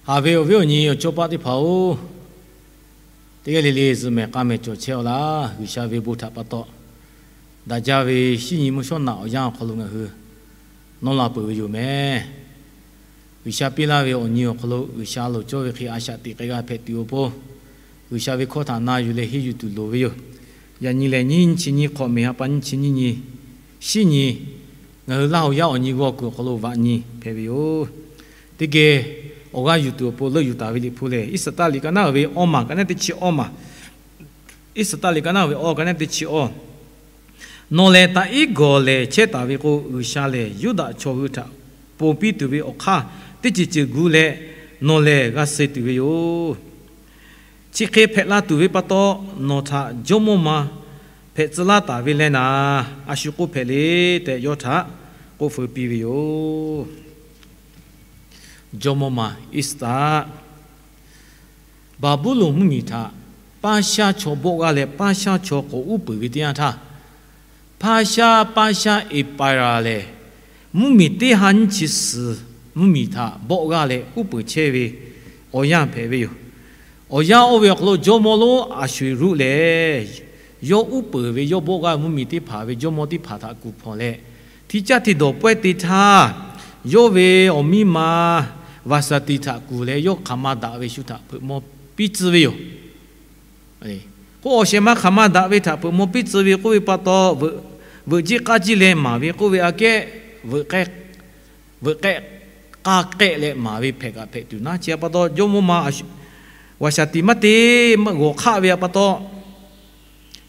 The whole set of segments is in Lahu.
Haꞈ ve awˬ viˉ awˬ nyi awˬ cawˇ paˆ teˇ hpaˍ-oˬ, teˇ g'aˇ le le zuhꞈ mehˍ k'a mehˍ cawˬ chehˇ-aw laˇ. G'uiˬsha ve bon htaꞈ pa taw, daꞈ jaˇ ve shinˉ nyi mvuhˇ shawˉ naꞈ awˬ yanˇ awˬ hk'aw lo ngaˬ hui nawˇ la peuˬ ve yoˬ mehˍ. G'uiˬsha piˇ laˇ ve awˬ nyi awˬ hk'aw lo G'uiˬsha loˍ cawˇ ve hk'e a shaꞈ teꞈ k'ai g'a hpehꞈ tuˬ awˬ pon, G'uiˬsha ve hkawˇ htaꞈ na yuˬ leh henˇ yuˬ tuˬ loˍ ve yoˬ. Yaꞈ nyi lehˬ, nyiˇ chi nyiˇ hk'awꞈ meˍ ha pa nyiˇ chi nyiˇ nyi, shinˉ nyi, ngaˬ hui Laˇ huˍ yaˇ awˬ nyi g'awˇ kuiˬ awˬ hk'aw lo vaꞈ nyi hpehꞈ ve yoˬ. Teˇ geh awˬ g'aˇ yuˬ tuˬ awˬ pon leuˆ yuˬ taˍ ve Liꞈ hpu lehˬ, Iˉsaˍtaˆ liꞈ ka naˉ uiˍ ve awˇ maˬ ka naˉ teˇ chi awˇ maˬ, Iˉsaˍtaˆ liꞈ ka naˉ uiˍ ve awˇ ka naˉ teˇ chi awˇ, Nawˬ lehˬ taꞈ iˉ gawˬ lehˬ chehˇ taˍ ve k'o, G'uiˬsha lehˬ Yuˇdaꞈ chaw hui htaꞈ ponˬ piˇ tuˬ ve awˬ hk'aˇ teˇ ceuˬ ceuˬ gu leh nawˬ lehˬ g'a suh tuˬ ve yoˬ. Chi hk'e hpehꞈ la tuˬ ve pa taw, nawˬ htaꞈ jawˇmawˇ ma hpehꞈ tcuh laˇ taˍ ve leh naˍ, a shu k'oˆ hpehꞈ le tehꞈ yawˇ htaꞈ k'oˆ feu piˇ ve yoˬ. Jawˇmawˇ ma Iˉsaˍtaˆ, Baˍbuˍlonˍ mvuhˇmiˬ htaꞈ Paˇshaˇ chaw bawˆ g'aˇ leh Paˇshaˇ chaw k'awꞈ uˉ peunˍ ve teˇ yanˇ htaˇ, Paˇshaˇ, Paˇshaˇ Eˍpaˍraˍ lehˬ, mvuhˇmiˬ teˇ ha nyiˇ chi suhˍ mvuhˇmiˬ htaꞈ bawˆ g'aˇ leh uˉ peunˍ chehˇ ve awˬ yanˇ hpehꞈ ve yoˬ. Awˬ yanˇ oˇ ve awˬ hk'aw lo jawˇmawˇ lonˉ Aˍshuˍruˆ lehˬ, yawˇ uˉ peunˍ ve yawˇ bawˆ g'aˇ mvuhˇmiˬ teˇ hpaˍ ve jawˇmawˇ teˇ hpaˍ htaꞈ kuˬ hpawnˬ leh, hti caˇ hti dawˬ pawehˇ te htaˇ, yawˇ ve awˬ miˇ ma Vaˍsaˍtiˍ htaꞈ kuˬ leh yawˇ hk'aˬ ma daꞈ ve shu htaꞈ hpeuꞈ maw piˇ tcuh ve yoˬ. K'o, awˬ shehˍ ma hk'aˬ ma daꞈ ve htaꞈ hpeuꞈ maw piˇ tcuh ve k'oˆ ve pa taw, veuꞈ jiˆ k'aˇ jiˇ leh maˍ ve k'oˆ ve aꞈ kehˉ, veuꞈ k'ehˆ k'aˇ k'ehˆ leh maˍ ve hpehꞈ kaꞈ hpehꞈ tuˬ naˉ. Chi pa taw, jawˇmawˇ ma Vaˍsaˍtiˍ maˇ te g'awˬ hk'aˆ ve pa taw,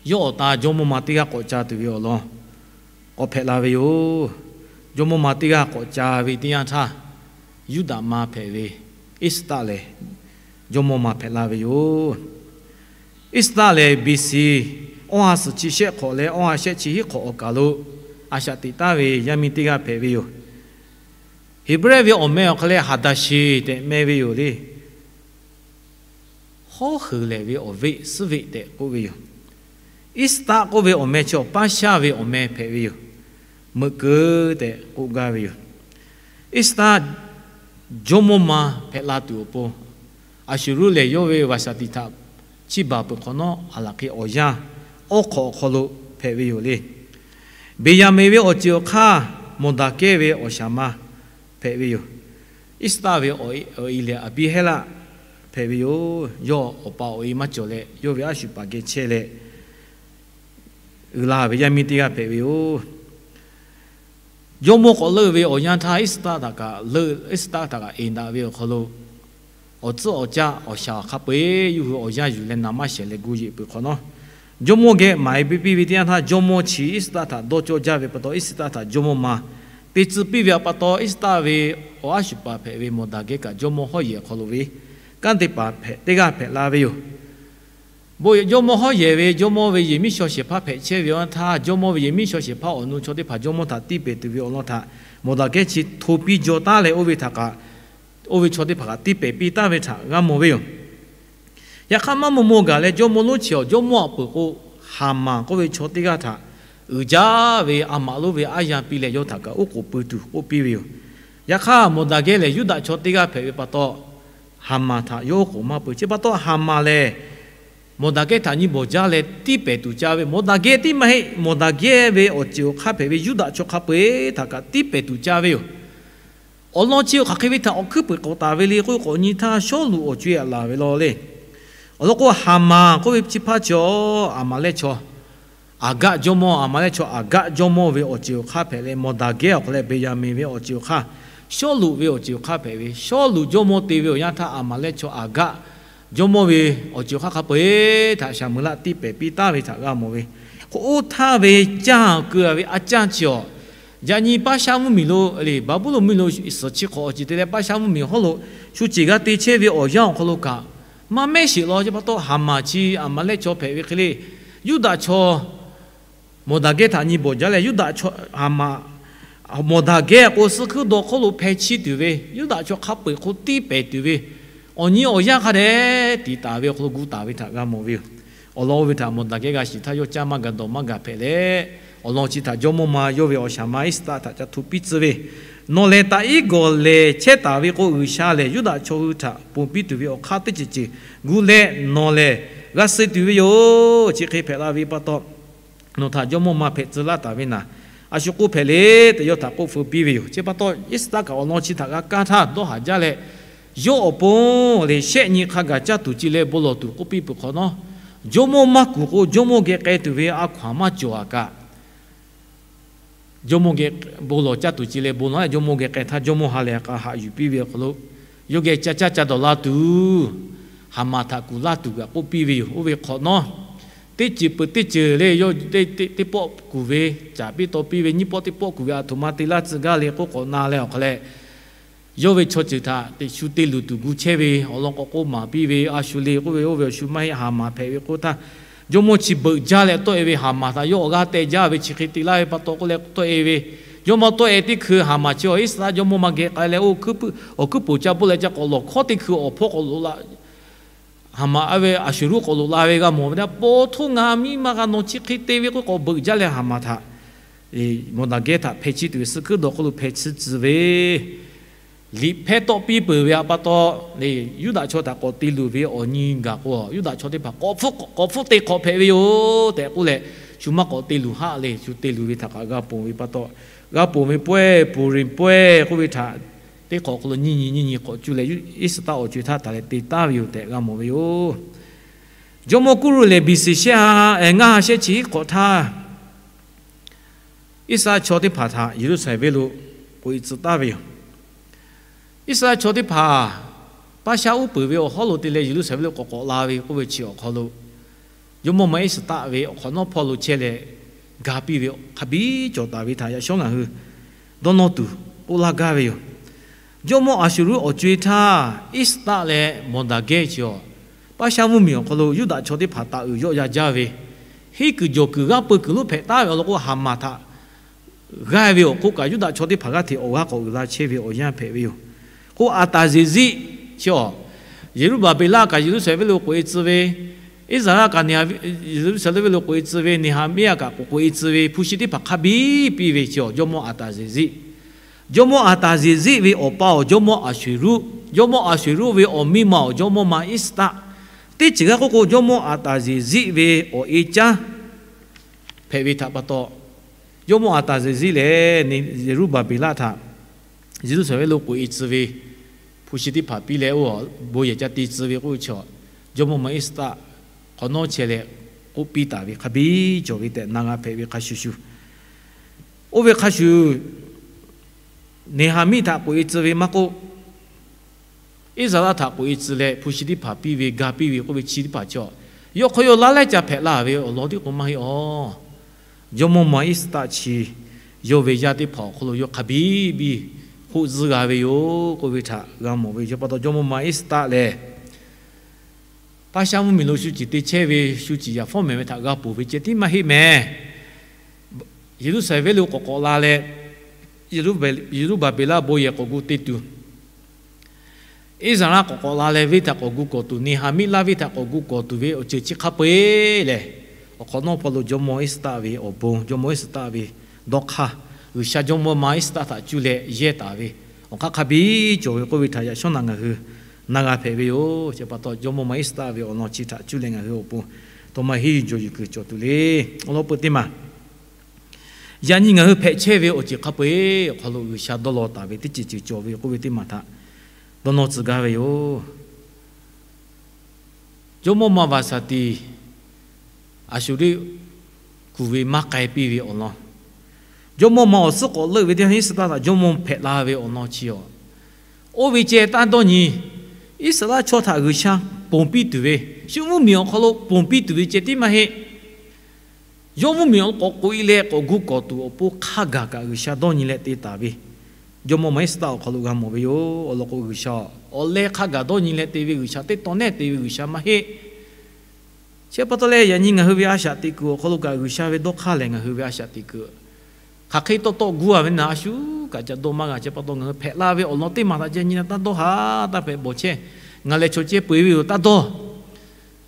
yawˇ awˬ ta jawˇmawˇ ma teˇ g'aˇ k'awꞈ ca tuˬ ve awˬ lawn k'awꞈ hpehꞈ la ve yoˬ. Jawˇmawˇ ma teˇ g'aˇ k'awꞈ ca ve teˇ yanˇ htaˇ, Yuˇdaꞈ ma hpehꞈ ve Iˉsaˍtaˆ lehˬ, jawˇmawˇ ma hpehꞈ la ve yoˬ. Iˉsaˍtaˆ lehˬ, B C awˇ ha suhˍ chi shehˆ hk'awꞈ leh awˇ ha shehˆ chi hiˉ hk'awꞈ awˬ kaˬ lo a shaꞈ teꞈ taˍ ve yaˇ miˇ teˇ g'aˇ hpehꞈ ve yoˬ. Heˍbrehˇ ve awˬ meh awˬ hk'aw leh Haˍdaˍsheˍ tehꞈ meh ve yoˬ le. Hawˉ heuˬ lehˬ ve awˬ veˆ, suhˉ veˆ tehꞈ k'oˆ ve yoˬ. Iˉsaˍtaˆ k'oˆ ve awˬ meh chi awˬ Paˇshaˇ ve awˬ meh hpehꞈ ve yoˬ. Meuꞈ keu tehꞈ k'oˆ gaˇ ve yoˬ. Iˉsaˍtaˆ jawˇmawˇ ma hpehꞈ la tuˬ awˬ pon, Aˍshuˍruˆ lehˬ yawˇ ve Vaˍsaˍtiˍ htaꞈ chiˇ baˬ peuˬ hk'awꞈ nawˉ, a laˬ hk'e awˬ yanˇ awˉ hk'awꞈ awˬ hk'aw lo hpehꞈ ve yoˬ le. Beˍyaˍmenˍ ve awˬ ceuˬ awˬ hk'aˇ, Mawˬdaˍkehˇ ve awˬ shaˍ ma hpehꞈ ve yoˬ. Iˉsaˍtaˆ ve awˬ e lehˬ, Aˍbiˇhehˇlaˆ hpehꞈ ve yoˬ. Yawˇ awˬ pa awˬ e maˇ cawˬ leh, yawˇ ve aˉ shuˍ paˍ geh chehˇ leh, uiˍ la ve yaˇ miˇ teˇ g'aˇ hpehꞈ ve yoˬ. Jawˇmawˇ k'awꞈ leuˆ ve awˬ yanˇ htaˇ, Iˉsaˍtaˆ htaꞈ kaꞈ leuˆ, Iˉsaˍtaˆ htaꞈ kaꞈ eˍ daꞈ ve awˬ hk'aw lo, awˬ tcuhˉ awˬ caˆ awˬ shaˍ awˬ hk'a peu-eˬ yawˇ hui awˬ yanˇ yuˬ leh naˍ maˇ shehˍ leh gu yeˬ peuˬ hk'awꞈ nawˉ, jawˇmawˇ geh maˍ e piˇ piˇ ve teˇ yanˇ htaˇ, jawˇmawˇ chi Iˉsaˍtaˆ htaꞈ dawˇ cawˇ jaˇ ve pa taw, Iˉsaˍtaˆ htaꞈ jawˇmawˇ ma te tcuh piˇ ve pa taw, Iˉsaˍtaˆ ve awˬ aˉ shuˍ paˍ hpehꞈ ve Mawˬdaˍgehˇ kaꞈ jawˇmawˇ hawˉ yehˬ awˬ hk'aw lo ve kanˉ te paˍ hpehꞈ teˇ g'aˇ hpehꞈ la ve yoˬ. Bon, jawˇmawˇ hawˉ yehˬ ve jawˇmawˇ ve yehˬmiˉ shaw shehˍ hpaˇ hpehꞈ chehˇ ve awˬ yanˇ htaˇ, jawˇmawˇ ve yehˬmiˉ shaw shehˍ hpaˇ awˬ nu chaw teˇ hpaˍ jawˇmawˇ htaꞈ tiˇ pehˍ tuˬ ve awˬ lawn htaꞈ Mawˬdaˍgehˇ chi hto piˇ jaw taˉ leh, oˇ ve htaꞈ kaꞈ, oˇ ve chaw teˇ hpaˍ kaꞈ tiˇ pehˍ piˇ taˍ ve htaꞈ g'a mawˬ ve yoˬ. Yaꞈ hk'aˇ, maˇ maw maw gaˬ leh jawˇmawˇ lonˉ chi awˬ jawˇmawˇ awˬ peuˬ k'o, Haˍmaˍ k'oˆ ve chaw teˇ g'aˇ htaꞈ uiˍ jaˇ ve a maꞈ lonˉ ve aˉ yanˇ piˇ leh, yawˇ htaꞈ kaꞈ oˉ k'oˍ pui tuˬ k'oˆ piˇ ve yoˬ. Yaꞈ hk'aˇ, Mawˬdaˍgehˇ lehˬ Yuˇdaꞈ chaw teˇ g'aˇ hpehꞈ ve pa taw, Haˍmaˍ htaꞈ yawˇ oˉ k'oˍ maˇ pui. Chi pa taw, Haˍmaˍ lehˬ Mawˬdaˍgehˇ htaꞈ nyi bawˬ jaˇ leh tiˇ pehˍ tuˬ caˇ ve, Mawˬdaˍgehˇ tiˉ maˇ heˆ, Mawˬdaˍgehˇ ve awˬ ceuˬ awˬ hk'aˇ hpehꞈ ve Yuˇdaꞈ chaw hk'a peu-eˬ htaꞈ kaꞈ tiˇ pehˍ tuˬ caˇ ve yoˬ. Awˬ lawn chi hk'aˬ hk'e ve htaꞈ awˬ hkuiˉ puiˍ k'awꞈ taˍ ve le k'oˆ k'o, awˬ nyi htaˇ Sawˉluꞈ awˬ co-e htaꞈ laˬ ve law le. Awˬ lawn k'o, Haˍmaˍ k'oˆ ve chi hpaˇ chi Aˍmaˍlehˇ chaw Aˍgaˆ jawˇmawˇ, Aˍmaˍlehˇ chaw Aˍgaˆ jawˇmawˇ ve awˬ ceuˬ awˬ hk'aˇ hpehꞈ leh, Mawˬdaˍgehˇ awˬ hk'aw leh Beˍyaˍmenˍ ve awˬ ceuˬ awˬ hk'aˇ, Sawˉluꞈ ve awˬ ceuˬ awˬ hk'aˇ hpehꞈ ve, Sawˉluꞈ jawˇmawˇ te ve awˬ yanˇ htaˇ, Aˍmaˍlehˇ chaw Aˍgaˆ jawˇmawˇ ve awˬ ceuˬ awˬ hk'aˇ hk'a peu-eˬ htaꞈ shaˍ meuˍ laˆ tiˇ pehˍ piˇ taˍ ve htaꞈ g'a mawˬ ve. K'o, oˇ htaˇ ve caˇ keu-a ve a caˇ chi awˬ, yaꞈ nyi Paˇshaˇ mvuhˇmiˬ lo, Baˍbuˍlonˍ mvuhˇmiˬ lo suhˍ chi hk'awꞈ awˬ ceuˬ te leh Paˇshaˇ mvuhˇmiˬ hawˉ lo shu ceˬ g'a te chehˇ ve awˬ yanˇ awˬ hk'aw lo kaꞈ, maˇ mehˉ sheˍ law. Chi pa taw, Haˍmaˍ chi Aˍmaˍlehˇ chaw hpehꞈ ve hk'e le, Yuˇdaꞈ chaw Mawˬdaˍgehˇ htaꞈ nyi bawˬ jaˇ leh, Yuˇdaꞈ chaw Haˍmaˍ, Mawˬdaˍgehˇ k'o, suh hkuiˉ dawˬ hk'oˆ lo hpeh chiˇ tuˬ ve, Yuˇdaꞈ chaw hk'a peu-eˬ hk'o tiˇ pehˍ tuˬ ve, awˬ nyi awˬ yanˇ hk'a dehꞈ tiꞈ taˍ ve awˬ hk'aw lo gu taˍ ve htaꞈ g'a mawˬ ve yoˬ. Awˬ lawn oˇ ve htaꞈ Mawˬdaˍgehˇ g'a shiˍ htaˇ, yawˇ caˇ maˇ gaˬ dawˬ maˇ gaˬ hpehꞈ leh, awˬ lawn chi htaꞈ jawˇmawˇ ma yawˇ ve awˬ shaˍ ma Iˉsaˍtaˆ htaꞈ ca hto piˇ tcuh ve, Nawˬ lehˬ taꞈ iˉ gawˬ lehˬ chehˇ taˍ ve k'o, G'uiˬsha lehˬ Yuˇdaꞈ chaw hui htaꞈ ponˬ piˇ tuˬ ve awˬ hk'aˇ teˇ ceuˬ ceuˬ gu leh nawˬ lehˬ g'a suh tuˬ ve yoˬ. Chi hk'e hpehꞈ la ve pa taw, nawˬ htaꞈ jawˇmawˇ ma hpehꞈ tcuh laˇ taˍ ve naˍ, a shu k'oˆ hpehꞈ le tehꞈ yawˇ htaꞈ k'oˆ feu piˇ ve yoˬ. Chi pa taw, Iˉsaˍtaˆ kaꞈ awˬ lawn chi htaꞈ g'a kaˇ htaˇ dawˇ haˍ jaˇ leh, yawˇ awˬ pon lehˬ shehˆ nyi hk'a gaˬ caˇ tuˬ ci leh bon lawˬ tuˬ k'oˆ piˇ peuˬ hk'awꞈ nawˉ, jawˇmawˇ maˇ kuˬ k'o, jawˇmawˇ geh k'ai tuˬ ve a hkaw-anˬ maˇ cawˬ-a kaꞈ, jawˇmawˇ geh bon lawˬ caˇ tuˬ ci leh bon lawˬ, jawˇmawˇ geh k'ai htaˇ jawˇmawˇ ha lehˬ k'a haꞈ yuˬ piˇ ve awˬ hk'aw lo, yawˇ geh ca caˇ ca dawˬ la tuˬ, Haˍmaˍ htaꞈ kuˬ laˇ tuˬ kaꞈ k'oˆ piˇ ve yoˬ. Oˇ ve hk'awꞈ nawˉ, teˇ ceuˬ peuˬ teˇ ceuˬ le, yawˇ teˇ pawˆ kuˬ ve, caˍ piˇ taw piˇ ve, nyiˇ pawˆ teˇ pawˆ kuˬ ve, aˬ htoꞈ ma te laˇ tcuh gaˇ le k'oˆ k'awꞈ na leh awˬ hk'a leh, yawˇ ve chaw ceuˬ htaꞈ teꞈ shu te luˬ tuˬ gu chehˇ ve awˬ lawn k'awꞈ k'oˆ maˍ piˇ ve, a shu le k'oˆ ve, oˇ ve awˬ shu maˇ heˆ, Haˍmaˍ hpehꞈ ve k'oˆ htaˇ, jawˇmawˇ chi beuꞈ jaˇ leh tawˆ-e ve Haˍmaˍ htaꞈ yawˇ awˬ g'aˇ teh jaˇ ve chi hk'e te laˇ ve pa taw k'oˆ leh tawˆ-e ve, jawˇmawˇ tawˆ-e teˇ hkui Haˍmaˍ chi awˬ Iˉsaˍtaˆ jawˇmawˇ ma geh k'ai leh oˇ, awˬ hkuiˉ puiˍ ca bawˆ leh ca k'awꞈ lawˬ hkawˉ teˇ hkui awˬ hpawˇ k'awꞈ loꞈ la Haˍmaˍ a ve Aˍsuˍruˆ k'awꞈ loꞈ la ve g'a mawˬ ve, a po htoˇ ngaˬ miˇ ma g'a nawˬ chi hk'e te ve k'oˆ k'awꞈ beuꞈ jaˇ leh Haˍmaˍ htaꞈ, Mawˬdaˍgehˇ htaꞈ hpeh chiˇ tuˬ ve suh hkuiˉ dawˬ hk'oˆ lo hpeh chiˇ tcuh ve, liꞈ hpehˇ tawˆ piˇ peuˬ ve pa taw, Yuˇdaꞈ chaw htaꞈ k'awꞈ te luˬ ve awˬ nyi gaˬ k'o, Yuˇdaꞈ chaw teˇ hpaˍ k'awꞈ hpfuhˆ teˇ hk'awꞈ hpehꞈ ve yoˬ tehꞈ k'oˆ leh, shu maˇ k'awꞈ te luˬ haˆ le. Shu te luˬ ve htaꞈ kaꞈ g'a ponˬ ve pa taw, g'a ponˬ ve pawehˇ Puˍriˍ pawehˇ k'oˆ ve htaꞈ teˇ hk'awꞈ hk'aw lo nyiˇ nyi nyiˇ nyi k'awꞈ cuˇ leh Iˉsaˍtaˆ awˬ co-e htaˇ taˍ leh te taˍ ve yoˬ tehꞈ g'a mawˬ ve yoˬ. Jawˇmawˇ Kuˇruˆ lehˬ, B C sheˆ ha, ngaˇ ha shehˆ chi hiˉ hk'awꞈ htaˇ, Iˉsaˍreˍlaˆ chaw teˇ hpaˍ htaꞈ Yeˍruˆsaˍlehnˍ venˇ lo k'oꞈ-e tcuh taˍ ve yoˬ. Iˉsaˍreˍlaˆ chaw teˇ hpaˍ Paˇshaˆ uˉ peunˍ ve awˬ hawˉ lo te leh Yeˍruˆsaˍlehnˍ venˇ lo k'awꞈ k'awꞈ la ve k'oˆ ve chi awˬ hk'aw lo, jawˇmawˇ ma Iˉsaˍreˍlaˆ ve awˬ hk'awꞈ nawˉ hpawˇ lo chehˇ leh ga piˇ ve hk'a biˇ cawˬ taˍ ve htaꞈ yaꞈ shawˉ ngaˬ hui dawˇ nawˇ tuˬ k'oˆ laˇ gaˇ ve yoˬ. Jawˇmawˇ Aˍsuˍruˆ awˬ co-e htaˇ, Iˉsaˍreˍlaˆ leh Mawˬdaˍgehˇ chi awˬ Paˇshaˇ mvuhˇmiˬ awˬ hk'aw lo Yuˇdaꞈ chaw teˇ hpaˍ taˍ uiˍ yawˆ ya jaˇ ve, henˇ kuiˬ jawˬ kuiˬ g'aˇ peu kuiˬ lonˉ hpehꞈ taˍ ve awˬ lawn k'o, Haˍmaˍ htaꞈ g'aˇ ve awˬ hk'oˆ kaꞈ, Yuˇdaꞈ chaw teˇ hpaˍ g'aˇ hteꞈ awˬ g'aˇ k'awꞈ uiˍ la chehˇ ve awˬ yanˇ hpehꞈ ve yoˬ. K'o, Aˍtaˍzeˍziˆ chi awˬ Yeˍruˆbaˍbeˍlaˆ kaꞈ Yeˍruˆsaˍlehnˍ venˇ lo k'oꞈ-e tcuh ve, Iˉsaˍreˍlaˆ kaꞈ Yeˍruˆsaˍlehnˍ venˇ lo k'oꞈ-e tcuh ve, Neˍhaˍmiˆ kaꞈ k'oꞈ-e tcuh ve, hpu shi teˇ hpaˍ hk'a biˇ piˇ ve chi awˬ jawˇmawˇ Aˍtaˍzeˍziˆ. Jawˇmawˇ Aˍtaˍzeˍziˆ ve awˬ pa awˬ jawˇmawˇ Aˍsuˍruˆ, jawˇmawˇ Aˍsuˍruˆ ve awˬ miˇ ma awˬ jawˇmawˇ ma Iˉsaˍreˍlaˆ, teˇ ceuˬ g'aˇ k'oˆ k'o, jawˇmawˇ Aˍtaˍzeˍziˆ ve awˬ e caˉ hpehꞈ ve htaꞈ pa taw, jawˇmawˇ Aˍtaˍzeˍziˆ lehˬ Yeˍruˆbaˍbeˍlaˆ htaꞈ Yeˍruˆsaˍlehnˍ venˇ lo k'oꞈ-e tcuh ve, hpu shi teˇ hpaˍ piˇ leh oˇ bon yehˬ ca te tcuh ve k'oˆ ve chi, jawˇmawˇ ma Iˉsaˍreˍlaˆ hk'awꞈ nawˉ chehˇ leh k'oˆ piˇ taˍ ve hk'a biˇ cawˬ ve tehꞈ na g'a hpehꞈ ve hk'a shuˍ shuˍ, oˇ ve hk'a shuˍ Neˍhaˍmiˆ htaꞈ k'oꞈ-e tcuh ve maˇ k'oˆ, Iˉsaˍreˍlaˆ htaꞈ k'oꞈ-e tcuh leh hpu shi teˇ hpaˍ piˇ ve, ga piˇ ve k'oˆ ve chi teˇ hpaˍ chi, yawˇ hk'aw yawˇ laˇ lehˉ ca hpehꞈ la ve awˬ lawn tiˉ k'o maˇ heˆ awˬ. Jawˇmawˇ ma Iˉsaˍreˍlaˆ chi yawˇ ve yaˇ teˇ hpaˍ awˬ hk'aw lo yawˇ hk'a biˇ biˇ k'oˆ tcuh g'a ve yoˬ k'oˆ ve htaꞈ g'a mawˬ ve yoˬ. Pa taw jawˇmawˇ ma Iˉsaˍreˍlaˆ lehˬ, Paˇshaˆ mvuhˇmiˬ lo shu ciˍ te chehˇ ve, shu ciˍ yaꞈ fawˉ mehˍ ve htaꞈ g'a ponˬ ve ceh tiˉ maˇ heˆ mehˍ. Yeˍruˆsaˍlehnˍ venˇ lo k'awꞈ k'awꞈ la leh, Yeˍruˆbaˍbeˍlaˆ bon yehˬ k'awꞈ gu te tuˬ, Iˉsaˍreˍlaˆ k'awꞈ k'awꞈ la leh venˇ htaꞈ k'awꞈ gu kawˬ tuˬ, Neˍhaˍmiˆ laˇ venˇ htaꞈ k'awꞈ gu kawˬ tuˬ ve awˬ ceuˬ chi hk'a peu-eˬ lehˬ, awˬ hk'awꞈ nawˉ hpawˇ lo jawˇmawˇ Iˉsaˍreˍlaˆ ve awˬ bon, jawˇmawˇ Iˉsaˍreˍlaˆ ve dawˇ hk'aˇ, G'uiˬsha jawˇmawˇ ma Iˉsaˍreˍlaˆ htaꞈ cuˇ leh yehˇ taˍ ve awˬ hk'aˇ hk'a biˇ cawˬ ve k'oˆ ve htaꞈ yaꞈ shawˉ naꞈ ngaˬ hui na g'a hpehꞈ ve yoˬ. Chi pa taw jawˇmawˇ ma Iˉsaˍreˍlaˆ ve awˬ lawn chi htaꞈ cuˇ leh ngaˬ hui awˬ pon tawˇ ma henˇ yuˬ jawˬ yuˬ kuiˬ cawˬ tuˬ le. Awˬ lawn peuˬ teˇ maˬ, yaꞈ nyi ngaˬ hui hpehꞈ chehˇ ve awˬ ceuˬ hk'a peu-eˬ awˬ hk'aw lo G'uiˬsha dawˇ law taˍ ve teˇ ceuˬ ceuˬ cawˬ ve k'oˆ ve teˇ maˬ htaꞈ dawˇ nawˇ tcuh gaˇ ve yoˬ. Jawˇmawˇ ma Vaˍsaˍtiˍ Aˍsuˍriˆ kuˬ ve maˇ k'ai piˇ ve awˬ lawn, jawˇmawˇ ma awˬ suhˉ k'awꞈ leuˆ ve teˇ yanˇ Iˉsaˍreˍlaˆ jawˇmawˇ hpehꞈ la ve awˬ lawn chi awˬ, oˇ ve ceh taˇ dawˇ nyi. Iˉsaˍreˍlaˆ chaw htaꞈ G'uiˬsha ponˬ piˇ tuˬ ve, shu mvuhˇmiˬ awˬ hk'aw lo ponˬ piˇ tuˬ ve ceh tiˉ maˇ heˆ. Yawˇ mvuhˇmiˬ awˬ k'awꞈ k'oꞈ-e leh k'awꞈ gu kawˬ tuˬ awˬ pon hk'a gaˬ kaꞈ G'uiˬsha dawˇ nyi leh te taˍ ve, jawˇmawˇ ma Iˉsaˍreˍlaˆ awˬ hk'aw lo g'a mawˬ ve yoˬ. Awˬ lawn k'o, G'uiˬsha awˬ leh hk'a gaˬ dawˇ nyi leh te ve G'uiˬsha teˇ tawn nehˇ te ve G'uiˬsha maˇ heˆ. Chi pa taw leh, yaꞈ nyi ngaˬ hui ve a shaꞈ teꞈ kuiˬ awˬ hk'aw lo kaꞈ G'uiˬsha ve dawˇ hk'aˇ lehˬ, ngaˬ hui ve a shaꞈ teꞈ kuiˬ hk'aˬ hk'e tawˇ tawˆ gu-a ve naˍ, a shu kaꞈ ca dawˇ maˇ g'a. Chi pa taw ngaˬ hui hpehꞈ la ve awˬ lawn teˇ maˬ htaꞈ ca nyi na taˇ dawˇ haˍ taˇ hpehꞈ bawˬ chehˇ. Ngaˬ lehˬ chaw ceh peu-eˬ ve yoˬ taˇ dawˇ.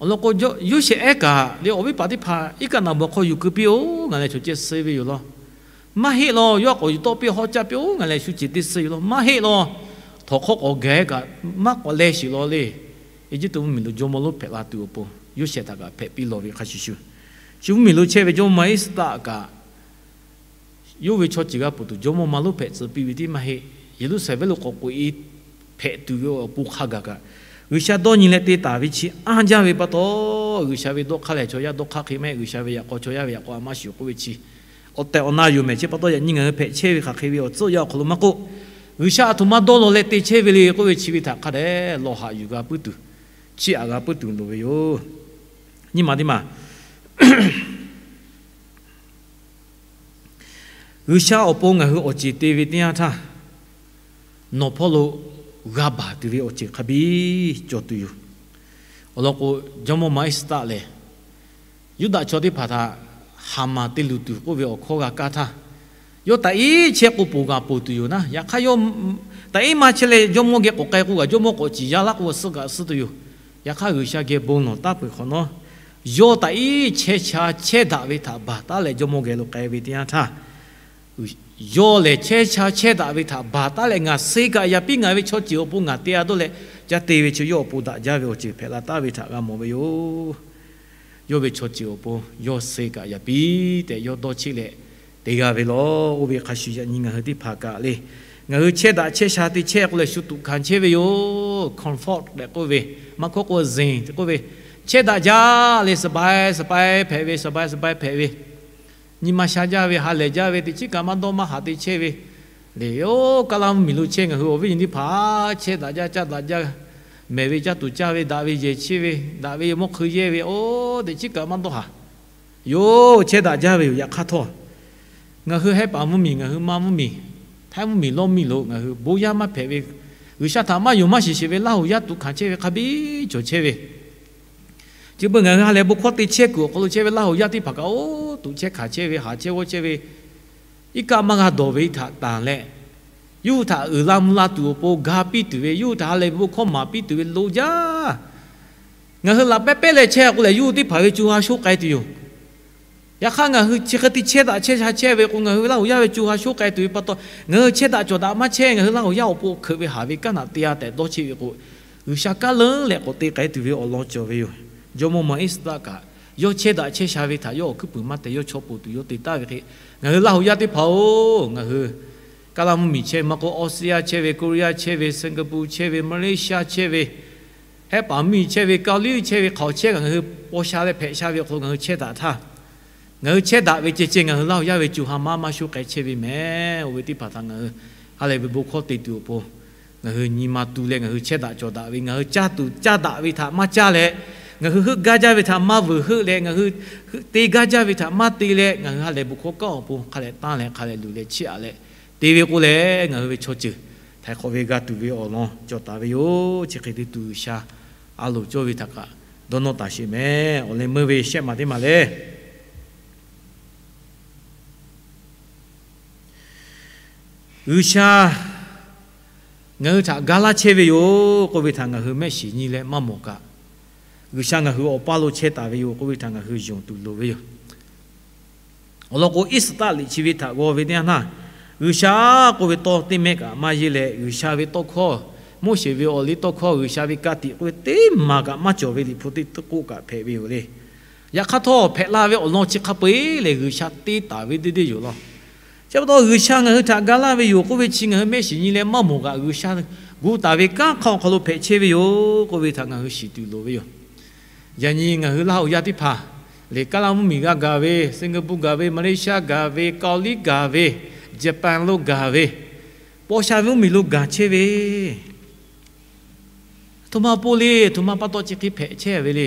Awˬ lawn k'o, Yoˇsehꞈ ehˉ kaꞈ leh awˬ viˉ paˍ teˇ hpaˍ iˉ kaˆ naˍ baˬ hk'aw yuˬ keu piˇ-oˬ, ngaˬ lehˬ chaw ceh suh ve yoˬ law. Maˇ heˆ law, yawˇ k'awꞈ yuˬ tawˆ piˇ hawˉ caˇ piˇ-oˬ, ngaˬ lehˬ shu ceˬ teˇ suhˉ yoˬ law. Maˇ heˆ law, htawnˍ hk'awˇ k'awꞈ gaˬ kaꞈ maˇ k'awꞈ leh sheˍ law le. Eˇjiˇtuꞈ mvuhˇmiˬ lo jawˇmawˇ lonˉ hpehꞈ la tuˬ awˬ pon Yoˇsehꞈ htaꞈ kaꞈ hpehꞈ piˇ lawˬ ve hk'a shuˍ shuˍ, shu mvuhˇmiˬ lo chehˇ ve jawˇmawˇ ma Iˉsaˍtaˆ kaꞈ yawˇ ve chaw ceuˬ g'a peuˬ tuˬ jawˇmawˇ ma lonˉ hpehꞈ tcuh piˇ ve tiˉ maˇ heˆ. Yeˍruˆsaˍlehnˍ venˇ lo k'awꞈ k'oꞈ-e hpehꞈ tuˬ ve awˬ pon hk'a gaˬ kaꞈ, G'uiˬsha dawˇ nyi leh te taˍ ve chi anˇ jaˇ ve pa taw, G'uiˬsha ve dawˇ hk'aˇ lehˬ chaw yaˇ dawˇ hk'aˇ hk'e mehˆ, G'uiˬsha ve yaꞈ k'aw chaw yaˇ ve yaꞈ k'aw a maˇ shuˍ k'oˆ ve chi awˬ tehˬ awˬ na yoˬ mehˍ. Chi pa taw yaꞈ nyi ngaˬ hui hpehꞈ chehˇ ve hk'aˬ hk'e ve awˬ tcuhˉ awˬ yanˇ awˬ hk'aw lo maˇ k'oˆ, G'uiˬsha a htoꞈ ma dawˇ law leh te chehˇ ve le k'oˆ ve chi ve htaꞈ hk'a dehꞈ lawˬ haꞈ yuˬ g'a puiˉ tuˬ, chiˇ aꞈ g'a puiˉ tuˬ loˍ ve yoˬ. Nyi ma teˇ maˬ G'uiˬsha awˬ pon ngaˬ hui awˬ ceˬ te ve teˇ yanˇ htaˇ, nawˬ hpawˇ lo g'a baˬ tuˬ ve awˬ ceuˬ hk'a biˇ cawˬ tuˬ yoˬ. Awˬ lawn k'o, jawˇmawˇ ma Iˉsaˍtaˆ lehˬ, Yuˇdaꞈ chaw teˇ hpaˍ htaꞈ Haˍmaˍ te luˬ tuˬ k'oˆ ve awˬ hkawˇ g'a kaˇ htaˇ, yawˇ taꞈ iˉ chehˇ k'o ponˬ g'a ponˬ tuˬ yoˬ naˉ. Yaꞈ hk'aˇ, taꞈ iˉ maˇ chehˇ leh jawˇmawˇ geh k'awꞈ k'ai k'o kaꞈ, jawˇmawˇ k'awꞈ ciˍ yaˇ laˇ k'o suh kaꞈ suh tuˬ yoˬ. Yaꞈ hk'aˇ, G'uiˬsha geh bon lawˬ taˍ peuˬ hk'awꞈ nawˉ, yawˇ taꞈ iˉ chehˇ cha chehˇ daꞈ ve htaꞈ baˬ taˉ leh jawˇmawˇ geh lo k'ai ve teˇ yanˇ htaˇ, yawˇ lehˬ chehˇ cha chehˇ daꞈ ve htaꞈ baˬ taˉ leh, ngaˬ suh kaꞈ yaꞈ piˇ ngaˬ ve chaw ceuˬ awˬ pon ngaˬ te-a dawˇ leh, caˇ te ve chi yawˇ awˬ pon daꞈ jaˇ ve awˬ ceuˬ hpehꞈ la taˍ ve htaꞈ g'a mawˬ ve yoˬ. Yawˇ ve chaw ceuˬ awˬ pon yawˇ suh kaꞈ yaꞈ piˇ tehꞈ yawˇ dawˇ cheˆ leh te g'a ve lawˬ. Oˇ ve hk'a shuˍ yaꞈ nyi ngaˬ hui teˇ hpaˍ kaꞈ le, ngaˬ hui chehˇ daꞈ chehˇ sha te chehˇ k'o lehˬ shu tuꞈ hkanˍ chehˇ ve yoˬ. Comfort tehꞈ k'oˆ ve, maˇ hkawˇ k'o zen tehꞈ k'oˆ ve, chehˇ daꞈ jaˇ le, สบาย สบาย hpehꞈ ve, สบาย สบาย hpehꞈ ve, nyi ma sha jaˇ ve, ha lehˬ jaˇ ve, teꞈ chiˉ kaꞈ maˇ dawˇ maˇ haꞈ te chehˇ ve le. Oˇ, Kaˇlaˇ mvuhˇmiˬ lo chehˇ ngaˬ hui awˬ viˉ nyi teˇ hpaˍ chehˇ daꞈ jaˇ, caˇ daꞈ jaˇ, mehˬ ve caˇ tuˬ caˇ ve, daꞈ ve yehˬ cheˇ ve, daꞈ ve mawˇ hk'eun yehˇ ve, oˇ, teꞈ chiˉ kaꞈ maˇ dawˇ haꞈ. Yoˬ, chehˇ daꞈ jaˇ ve yoˬ. Yaꞈ hk'aˇ htawˇ, ngaˬ hui Hehˉ paˍ mvuhˇmiˬ, ngaˬ hui ma mvuhˇmiˬ, Htaiˇ mvuhˇmiˬ, Lawˇ mvuhˇmiˬ lo ngaˬ hui bon yaˇ maˇ hpehꞈ ve, G'uiˬsha htaꞈ maˇ yonˍ maˇ shiˍ sheˍ ve Laˇ hoꞈ yaˇ tuꞈ hkanˍ chehˇ ve hk'a biˇ cawˬ chehˇ ve, chi beuꞈ ngaˬ hui ha lehˬ bon hkawˇ te chehˇ kuiˬ awˬ hk'aw lo chehˇ ve Laˇ hoꞈ yaˇ teˇ hpaˍ kaꞈ, oˇ, tuꞈ chehˇ hkanˍ chehˇ ve, haˍ chehˇ g'awˇ chehˇ ve, iˉ kaˆ maˇ g'a dawˬ ve htaꞈ tanˬ leh, yawˇ hui htaꞈ uiˍ la mvuh la tuˬ awˬ pon ga piˇ tuˬ ve, yawˇ hui htaꞈ ha lehˬ ve bon hkawˇ maˍ piˇ tuˬ ve lo jaˇ. Ngaˬ hui laꞈ pehˉ pehˉ leh chehˇ k'o lehˬ, yawˇ hui teˇ hpaˍ ve co ha shoˆ k'ai tuˬ yoˬ. Yaꞈ hk'aˇ, ngaˬ hui chi hk'e te chehˇ daꞈ chehˇ sha chehˇ ve k'o, ngaˬ hui ve Laˇ hoꞈ yaˇ ve co ha shoˆ k'ai tuˬ ve pa taw, ngaˬ hui chehˇ daꞈ cawˬ daꞈ maˇ chehˇ. Ngaˬ hui Laˇ hoꞈ yaˇ awˬ pon hkeuꞈ ve haˍ ve kanˉ htaꞈ te-a tehꞈ dawˇ cheˆ ve k'o, G'uiˬsha kaˉ leuˉ leh k'awꞈ te k'ai tuˬ ve awˬ lawn cawˬ ve yoˬ. Jawˇmawˇ ma Iˉsaˍtaˆ kaꞈ, yawˇ chehˇ daꞈ chehˇ sha ve htaꞈ yawˇ awˬ hkuiˉ puiˍ maˇ te, yawˇ chaw poˬ tuˬ yawˇ te taˍ ve hk'e, ngaˬ hui Laˇ hoꞈ yaˇ teˇ hpaˍ-oˬ, ngaˬ hui Kaˇlaˇ mvuhˇmiˬ chehˇ, maˇ k'oˆ Australia chehˇ ve, Korea chehˇ ve, Singapore chehˇ ve, Malaysia chehˇ ve, Hehˉ paˍ mvuhˇmiˬ chehˇ ve, Kaoˍliˇ chehˇ ve, hk'aoˍ chehˇ kaꞈ ngaˬ hui paw sha leh hpehꞈ sha ve awˬ hk'aw lo ngaˬ hui chehˇ daꞈ htaˇ, ngaˬ hui chehˇ daꞈ ve ceh ceh ngaˬ hui Laˇ hoꞈ yaˇ ve co ha maˇ maˇ shoˆ k'ai chehˇ ve mehˍ. Oˇ ve teˇ hpaˍ htaꞈ ngaˬ hui ha lehˬ ve bon hkawˇ te tuˬ awˬ pon ngaˬ hui nyi ma tu leh, ngaˬ hui chehˇ daꞈ cawˬ daꞈ ve, ngaˬ hui caˇ tuˬ caˇ daꞈ ve htaꞈ maˇ caˇ leh, ngaˬ hui heuˆ gaˇ jaˇ ve htaꞈ maˇ veuˬ heuˆ leh, ngaˬ hui te gaˇ jaˇ ve htaꞈ maˇ te leh, ngaˬ hui ha lehˬ bon hkawˇ kanˉ awˬ pon hk'a leh tanˇ leh hk'a leh luˬ leh chiˇ aꞈ leh te ve k'o lehˬ, ngaˬ hui ve chaw ceuˬ htaiˍ hk'awꞈ ve g'a tuˬ ve awˬ lawn cawˬ taˍ ve yoˬ. Chi hk'e te tuˬ G'uiˬsha a loˍ cawˇ ve htaꞈ kaꞈ dawˇ nawˇ taˍ sheˍ mehˍ. Awˬ leh meuˇ ve shehˆ maˬ teˇ maˬ lehˬ, G'uiˬsha ngaˬ hui htaꞈ ga laˇ chehˇ ve yoˬ k'oˆ ve htaꞈ ngaˬ hui mehˆ shiˍ nyi leh maˇ mawˬ kaꞈ, G'uiˬsha ngaˬ hui awˬ paˇ lo chehˇ taˍ ve yoˬ k'oˆ ve htaꞈ ngaˬ hui yonˍ tuˬ loˍ ve yoˬ. Awˬ lawn k'o, Iˉsaˍtaˆ liꞈ chi ve htaꞈ g'aw ve teˇ yanˇ htaˇ, G'uiˬsha k'oˆ ve tawˇ teˇ mehˆ kaꞈ maˇ yeˇ leh, G'uiˬsha ve tawˇ hkawˇ, Moˉseˍ ve awˬ liˇ tawˇ hkawˇ, G'uiˬsha ve ka tiꞈ k'oˆ ve teˇ maˬ kaꞈ maˇ cawˬ ve Liꞈ hpu teˇ k'oˆ kaꞈ hpehꞈ ve yoˬ le. Yaꞈ hk'aˇ htawˇ, hpehꞈ la ve awˬ lawn chi hk'a peu-eˬ lehˬ, G'uiˬsha te taˍ ve deˇ deˇ yoˬ law. Chi pa taw, G'uiˬsha ngaˬ hui htaꞈ ga laˇ ve yoˬ k'oˆ ve chi ngaˬ hui mehˆ shiˍ nyi leh maˇ mawˬ kaꞈ, G'uiˬsha gu taˍ ve kanˉ hk'aˇ awˬ hk'aw lo hpehꞈ chehˇ ve yoˬ k'oˆ ve htaꞈ ngaˬ hui shiˍ tuˬ loˍ ve yoˬ. Yaꞈ nyi ngaˬ hui Laˇ hoꞈ yaˇ teˇ hpaˍ lehˬ, Kaˇlaˇ mvuhˇmiˬ g'a gaˬ ve, Singapore gaˬ ve, Malaysia gaˬ ve, Kaoˍliˇ gaˬ ve, Japan lo gaˬ ve, paw sha ve mvuhˇmiˬ lo gaˬ chehˇ ve, aˬ htoꞈ ma awˬ pon le, aˬ htoꞈ ma pa taw chi hk'e hpehꞈ chehˇ ve le.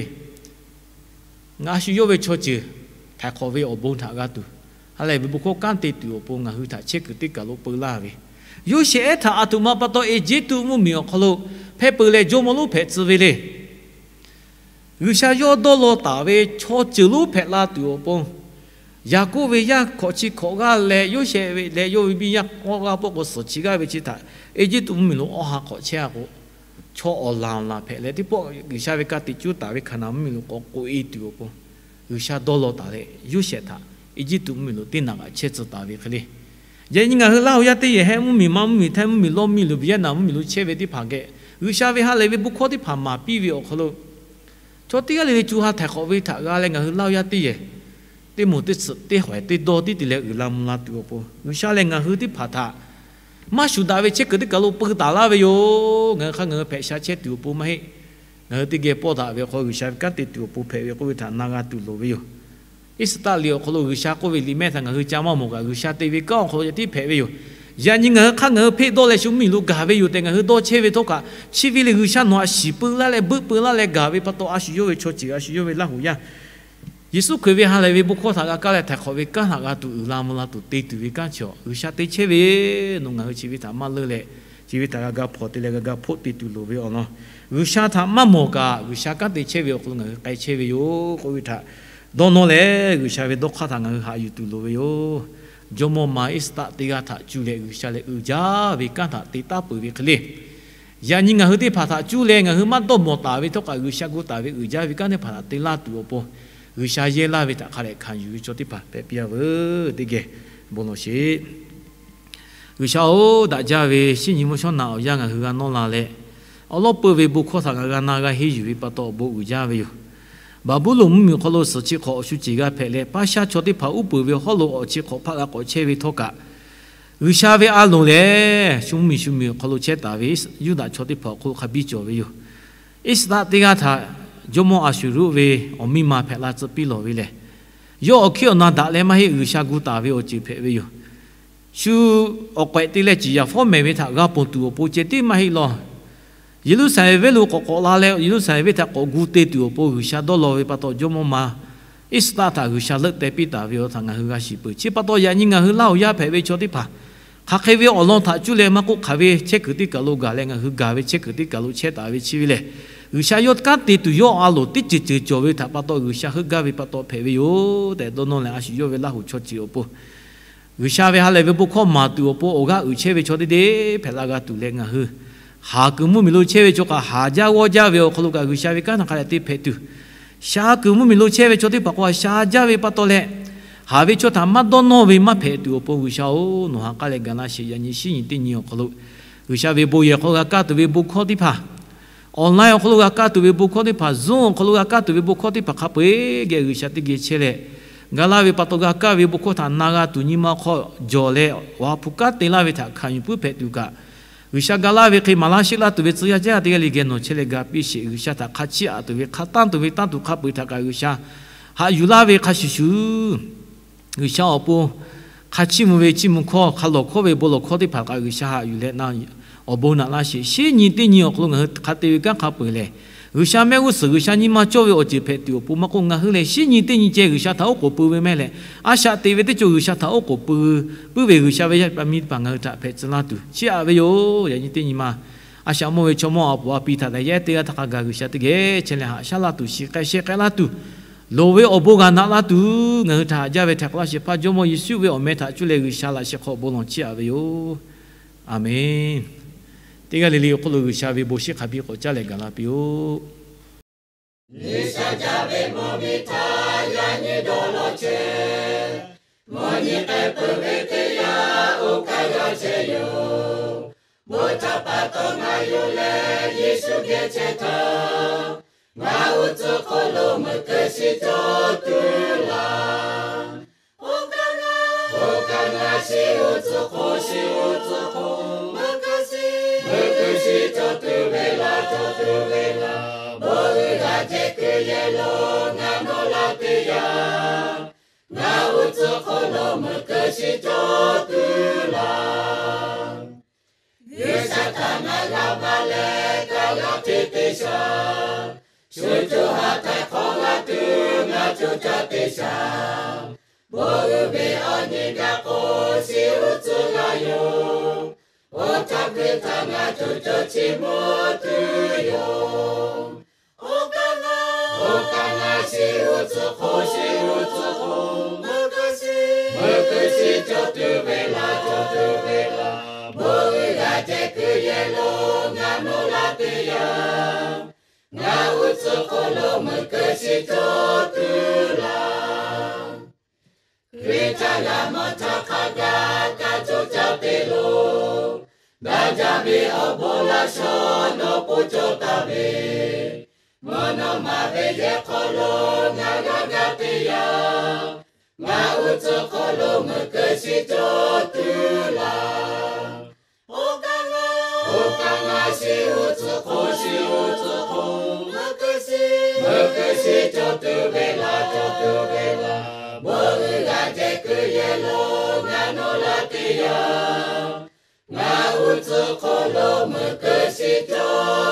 Ngaˬ a shu yawˇ ve chaw ceuˬ htaiˍ hk'awꞈ ve awˬ bon htaꞈ g'a tuˬ, ha lehˬ ve bon hkawˇ kanˉ te tuˬ awˬ pon ngaˬ hui htaꞈ chehˇ kuiˬ teˇ kaˬ lo peu laˇ ve, Yoˇsehꞈ htaꞈ aˬ htoꞈ ma pa taw Eˇjiˇtuꞈ mvuhˇmiˬ awˬ hk'aw lo hpehˇ peu leh jawˇmawˇ lonˉ hpehꞈ tcuh ve le. G'uiˬsha yawˇ dawˇ law taˍ ve chaw ceuˬ lonˉ hpehꞈ la tuˬ awˬ pon, Yaˍkoˆ ve yaˇ hkawꞈ chi hkawꞈ g'aˇ leh Yoˇsehꞈ ve leh yawˇ ve biˇ yaˇ k'awꞈ g'aˇ pawˆ k'o suhˍ chi g'aˇ ve chi htaꞈ Eˇjiˇtuꞈ mvuhˇmiˬ lo awˬ ha hk'awꞈ chehˇ-a k'o, chaw awˬ laˬ awˬ laˬ hpehꞈ leh teˇ pawˆ G'uiˬsha ve ka tiꞈ cuˇ taˍ ve Hkaˍnanˍ mvuhˇmiˬ lo k'awꞈ k'oꞈ-e tuˬ awˬ pon, G'uiˬsha dawˇ law taˍ leh Yoˇsehꞈ htaꞈ Eˇjiˇtuꞈ mvuhˇmiˬ lo teˇ naꞈ g'aꞈ chehˇ tcuh taˍ ve hk'e le. Yaꞈ nyi ngaˬ hui Laˇ huˍ yaˇ teˇ yehˬ, Hehˆ mvuhˇmiˬ, Manˇ mvuhˇmiˬ, Htaiˇ mvuhˇmiˬ, Lawˇ mvuhˇmiˬ, Vietnam mvuhˇmiˬ lo chehˇ ve teˇ hpaˍ geh, G'uiˬsha ve ha lehˬ ve bon hkawˇ teˇ hpaˍ maˍ piˇ ve awˬ hk'aw lo, chaw teˇ g'aˇ le le co ha htaiˍ hk'awꞈ ve htaꞈ g'a leh ngaˬ hui Laˇ huˍ yaˇ teˇ yehˬ, teˇ moˍ teˇ tsuhꞈ teˇ hawehˬ teˇ dawˇ tiˉ te leh uiˍ la mvuh la tuˬ awˬ pon, G'uiˬsha lehˬ ngaˬ hui teˇ hpaˍ htaꞈ maˇ shuˍ daꞈ ve chehˇ kuiˬ teˇ kaˬ lo peu taˍ laˇ ve yoˬ. Ngaˬ hui hk'aˇ ngaˬ hui hpehꞈ sha chehˇ tuˬ awˬ pon maˇ heˆ. Ngaˬ hui teˇ geh pawˇ daꞈ ve awˬ hk'aw G'uiˬsha ve kanˉ te tuˬ awˬ pon hpehꞈ ve k'oˆ ve htaꞈ na g'a tuˬ loˍ ve yoˬ. Iˉsaˍtaˆ liꞈ awˬ hk'aw lo G'uiˬsha k'oˆ ve liꞈ mehˆ htaꞈ ngaˬ hui ca maˇ mawˬ kaꞈ, G'uiˬsha te ve kanˉ awˬ hk'aw lo yaꞈ tiˉ hpehꞈ ve yoˬ. Yaꞈ nyi ngaˬ hui hk'aˇ ngaˬ hui hpeˆ dawˇ leh shu mvuhˇmiˬ lo gaˬ ve yoˬ tehꞈ ngaˬ hui dawˇ chehˇ ve htawˇ kaꞈ, chi ve lehˬ G'uiˬsha nawˬ htaꞈ shiˍ peu laˇ leh beuˆ peu laˇ leh gaˬ ve pa taw, a shu yawˇ ve chaw ceuˬ, a shu yawˇ ve Laˇ huˍ yaˇ Yeˍsuˆ Hkriꞈ ve ha lehˬ ve bon hkawˇ htaꞈ g'a kaˇ leh htaiˍ hk'awꞈ ve kanˉ htaꞈ g'a tuˬ, uiˍ la mvuh la tuˬ te tuˬ ve kanˉ chi, G'uiˬsha te chehˇ ve, nawˬ ngaˬ hui chi ve htaꞈ maˇ leuˆ leh, chi ve htaꞈ g'a ga hpawnˬ te leh g'a ga hpoˆ te tuˬ loˍ ve awˬ lawn, G'uiˬsha htaꞈ maˇ mawˬ kaꞈ G'uiˬsha kanˉ te chehˇ ve awˬ hk'aw lo ngaˬ hui k'ai chehˇ ve yoˬ k'oˆ ve htaꞈ dawˇ nawˇ leh, G'uiˬsha ve dawˇ hk'aˇ htaꞈ ngaˬ hui haꞈ yuˬ tuˬ loˍ ve yoˬ. Jawˇmawˇ ma Iˉsaˍtaˆ teˇ g'aˇ htaꞈ cuˇ leh G'uiˬsha lehˬ uiˍ jaˇ ve kanˉ htaꞈ te taˉ peuˬ ve hk'e le. Yaꞈ nyi ngaˬ hui teˇ hpaˍ htaꞈ cuˇ leh ngaˬ hui maˇ dawˇ mawˬ taˍ ve htawˇ kaꞈ, G'uiˬsha gu taˍ ve uiˍ jaˇ ve kanˉ teˇ hpaˍ htaꞈ te laˇ tuˬ awˬ pon, G'uiˬsha yehˇ laˇ ve htaꞈ hk'a dehꞈ hkanˍ yuˬ ve chaw teˇ hpaˍ hpehꞈ piˇ-a veuˬ teˇ geh bon lawˬ sheˍ. G'uiˬsha-oˬ, daꞈ jaˇ ve shinˉ nyi mvuhˇ shawˉ naꞈ awˬ yanˇ ngaˬ hui g'a nawˇ la leh, awˉ lawˉ peuˇ ve bon hkawˇ htaꞈ ngaˬ g'a na g'a henˇ yuˬ ve pa taw awˬ bon uiˍ jaˇ ve yoˬ. Baˍbuˍlonˍ mvuhˇmiˬ awˬ hk'aw lo suhˍ chi hk'awꞈ awˬ shu ceˬ g'a hpehꞈ leh, paˇ shaˉ chaw teˇ hpaˍ uˉ peunˍ ve hawˉ lo awˬ chi hk'awꞈ hpaˆ g'a k'awꞈ chehˇ ve htawˇ kaꞈ, G'uiˬsha ve a loˍ lehˬ shu mvuhˇmiˬ shu miˬ awˬ hk'aw lo chehˇ taˍ ve Yuˇdaꞈ chaw teˇ hpaˍ awˬ hk'aw lo hk'a biˇ cawˬ ve yoˬ. Iˉsaˍtaˆ teˇ g'aˇ htaꞈ jawˇmawˇ Aˍsuˍruˆ ve awˬ miˇ ma hpehꞈ la tcuh piˇ lawˬ ve lehˬ, yawˇ awˬ hkiˉ awˬ na daꞈ leh maˇ heˆ, G'uiˬsha gu taˍ ve awˬ ceuˬ hpehꞈ ve yoˬ. Shu awˬ k'awehꞈ te leh ciˍ yanˍ fawˉ mehˍ ve htaꞈ g'a ponˬ tuˬ awˬ pon ceh tiˉ maˇ heˆ law. Yeˍruˆsaˍlehnˍ venˇ lo k'awꞈ k'awꞈ la leh Yeˍruˆsaˍlehnˍ venˇ htaꞈ k'awꞈ gu te tuˬ awˬ pon G'uiˬsha dawˇ law ve pa taw, jawˇmawˇ ma Iˉsaˍtaˆ htaꞈ G'uiˬsha leuˆ teh piˇ taˍ ve awˬ htaꞈ ngaˬ hui g'a shiˍ peuˬ. Chi pa taw yaꞈ nyi ngaˬ hui Laˇ huˍ yaˇ hpehꞈ ve chaw teˇ hpaˍ, hk'aˬ hk'e ve awˬ lawn htaꞈ cuˇ leh maˇ k'oˆ, hk'aˬ ve chehˇ kuiˬ teˇ kaˬ lo gaˬ leh ngaˬ hui gaˬ ve chehˇ kuiˬ teˇ kaˬ lo chehˇ taˍ ve chi ve lehˬ, G'uiˬsha yawˇ kanˉ te tuˬ yawˇ a loˍ teˇ ceuˬ ceuˬ cawˬ ve htaꞈ pa taw G'uiˬsha heuˆ gaˇ ve pa taw hpehꞈ ve yoˬ tehꞈ dawˇ nawˇ leh, a shu yawˇ ve Laˇ huˍ chaw ceuˬ awˬ pon G'uiˬsha ve ha lehˬ ve bon hkawˇ maˍ tuˬ awˬ pon awˬ g'aˇ uiˍ chehˇ ve chaw teˇ deˇ hpehꞈ la g'a tuˬ leh, ngaˬ hui haˍ kuiˬ mvuhˇmiˬ lo chehˇ ve chaw kaꞈ haˍ jaˇ g'awˇ jaˇ ve awˬ hk'aw lo kaꞈ G'uiˬsha ve kanˉ htaꞈ hk'a dehꞈ te hpehꞈ tuˬ, sha kuiˬ mvuhˇmiˬ lo chehˇ ve chaw teˇ hpaˍ k'o haˍ sha jaˇ ve pa taw leh, haˍ ve chaw htaꞈ maˇ dawˇ nawˇ ve maˇ hpehꞈ tuˬ awˬ pon G'uiˬsha-oˬ, nawˬ ha k'aˉ leh ga laˇ sheˍ. Yaꞈ nyi shinˉ nyi teˇ nyi awˬ hk'aw lo G'uiˬsha ve bon yehˬ hk'aw lo g'a kaˇ tuˬ ve bon hkawˇ teˇ hpaˍ, online awˬ hk'aw lo g'a kaˇ tuˬ ve bon hkawˇ teˇ hpaˍ, Zoom awˬ hk'aw lo g'a kaˇ tuˬ ve bon hkawˇ teˇ hpaˍ hk'a peu-eˬ geh G'uiˬsha teˇ geh chehˇ leh, ga laˇ ve pa taw g'a kaˇ ve bon hkawˇ htaꞈ na g'a tuˬ nyi ma hk'aw jawˬ leh, awˬ ha hpu kanˉ te laˇ ve htaꞈ hkanˍ yuˬ puiˉ hpehꞈ tuˬ kaꞈ, G'uiˬsha ga laˇ ve hk'e maˍ laˇ sheˆ laˇ tuˬ ve tcuh yaˇ jaˇ teˇ g'aˇ le geh nawˬ chehˇ leh ga piˇ sheˍ. G'uiˬsha htaꞈ hk'a chiˇ aꞈ tuˬ ve, hk'a tanˇ tuˬ ve, tanˇ tuˬ hk'a peu-eˬ htaꞈ kaꞈ G'uiˬsha haꞈ yuˬ laˇ ve hk'a shuˍ shuˍ, G'uiˬsha awˬ pon hk'a chiˇ mvuh ve chiˇ mvuh hkawˇ, hk'a lawˬ hkawˇ ve bon lawˬ hkawˇ teˇ hpaˍ kaꞈ G'uiˬsha haꞈ yuˬ leh na awˬ bon naꞈ laˇ sheˍ. Shinˉ nyi teˇ nyi awˬ hk'aw lo ngaˬ hui hk'a te ve kanˉ hk'a peu-eˬ lehˬ, G'uiˬsha mehˆ g'uˇ suhˍ G'uiˬsha nyi ma cawˇ ve awˬ ceuˬ hpehꞈ tuˬ awˬ pon maˇ k'oˆ, ngaˬ hui lehˬ shinˉ nyi teˇ nyi ceh G'uiˬsha htaꞈ oˉ k'oˍ pui ve meh leh, a shaꞈ teꞈ ve teˇ ceuˬ G'uiˬsha htaꞈ oˉ k'oˍ pui puiˉ ve G'uiˬsha ve yaˇ paˍ miˇ teˇ hpaˍ ngaˬ hui htaꞈ hpehꞈ tcuh laˇ tuˬ chiˇ aꞈ ve yoˬ. Yaꞈ nyi teˇ nyi ma a shaꞈ mawˇ ve chaw mawˇ a poˍ a pi htaꞈ daꞈ yehˉ teˇ g'aˇ htaˇ hk'a gaˬ G'uiˬsha teˇ geh chehˇ leh haꞈ shaˉ laˇ tuˬ, shiˍ k'ai sheh k'ai laˇ tuˬ, loˍ ve awˬ bon g'a naꞈ laˇ tuˬ, ngaˬ hui htaꞈ haꞈ jaˇ ve htaꞈ k'awꞈ laˇ shehˍ hpaˇ Jawˇmawˇ Yeˍsuˆ ve awˬ meh htaꞈ cuˇ leh G'uiˬsha laꞈ sheh hk'aw bon lawˬ chiˇ aꞈ ve yoˬ. Aˬmenˍ. Teˇ g'aˇ le le awˬ hk'aw lo G'uiˬsha ve bon shiˉ hk'a biˇ k'awꞈ caˇ leh gaˬ la piˇ-oˆ. G'uiˬsha jaˇ ve mvuhˇmiˬ htaꞈ yaꞈ nyi dawˇ law chehˇ. Mvuhˇ nyi k'ai peuˬ ve teˇ yanˇ, oˇ kaꞈ g'a chehˇ yoˬ. Bon htaꞈ pa taw ngaˬ yonˍ leh Yeˍsuˆ geh chehˇ htaˇ, ngaˬ uiˍ tcuhˉ hk'oˆ lo meuꞈ keu shiˍ cawˬ tuˬ laˇ. Oˇ kaꞈ ngaˬ shiˍ uiˍ tcuhˉ hk'oˆ, shiˍ uiˍ tcuhˉ hk'oˆ, meuꞈ keu shiˍ, meuꞈ keu shiˍ cawˬ tuˬ ve laˇ, cawˬ tuˬ ve laˇ. Bon uiˍ g'a jehˬ keu yehˬ lo ngaˬ nawˬ laˇ teˇ yanˇ, ngaˬ uiˍ tcuhˉ hk'oˆ lo meuꞈ keu shiˍ cawˬ tuˬ laˇ. G'uiˬsha htaꞈ ngaˬ g'a maˇ leh kaꞈ g'a hteˇ teˇ shaˍ, shu co ha htaiˍ hk'awꞈ g'a tuˬ ngaˬ co caˇ teˇ shaˍ. Bon uiˍ ve awˬ nyi gaˬ k'o, shiˍ uiˍ tcuhˉ g'a yoˬ. Oˇ htaˇ hkui htaꞈ ngaˬ co co chi mvuh tuˬ yoˬ. Oˇ kaꞈ ngaˬ, oˇ kaꞈ ngaˬ shiˍ uiˍ tcuhˉ hk'oˆ, shiˍ uiˍ tcuhˉ hk'oˆ, meuꞈ keu shiˍ, meuꞈ keu shiˍ cawˬ tuˬ ve laˇ, cawˬ tuˬ ve laˇ. Bon uiˍ g'a jehˬ keu yehˬ lo ngaˬ nawˬ laˇ teˇ yanˇ, ngaˬ uiˍ tcuhˉ hk'oˆ lo meuꞈ keu shiˍ cawˬ tuˬ laˇ. Caˇ g'a mawˬ htaˇ hk'a gaˇ kaꞈ coˇ caˇ te loˬ. Daꞈ jaˇ ve awˬ bon laˇ shawˉ nawˬ po cawˇ taˍ ve, mvuhˇ naw ma ve yehˬ hk'aw lo ngaˬ g'a gaˇ teˇ yanˇ, ngaˬ uˉ tcuhˉ hk'aw lo meuꞈ keu shiˍ cawˬ tuˬ laˬ. Oˇ kaꞈ ngaˬ shiˍ uˉ tcuhˉ hk'aw, shiˍ uˉ tcuhˉ hk'aw, meuꞈ keu shiˍ, meuꞈ keu shiˍ cawˬ tuˬ ve laˬ, cawˬ tuˬ ve laˬ. Bon uiˍ g'a jehˬ keu yehˬ lo ngaˬ nawˬ laˇ teˇ yanˇ, ngaˬ uˉ tcuhˉ hk'aw lo meuꞈ keu shiˍ cawˬ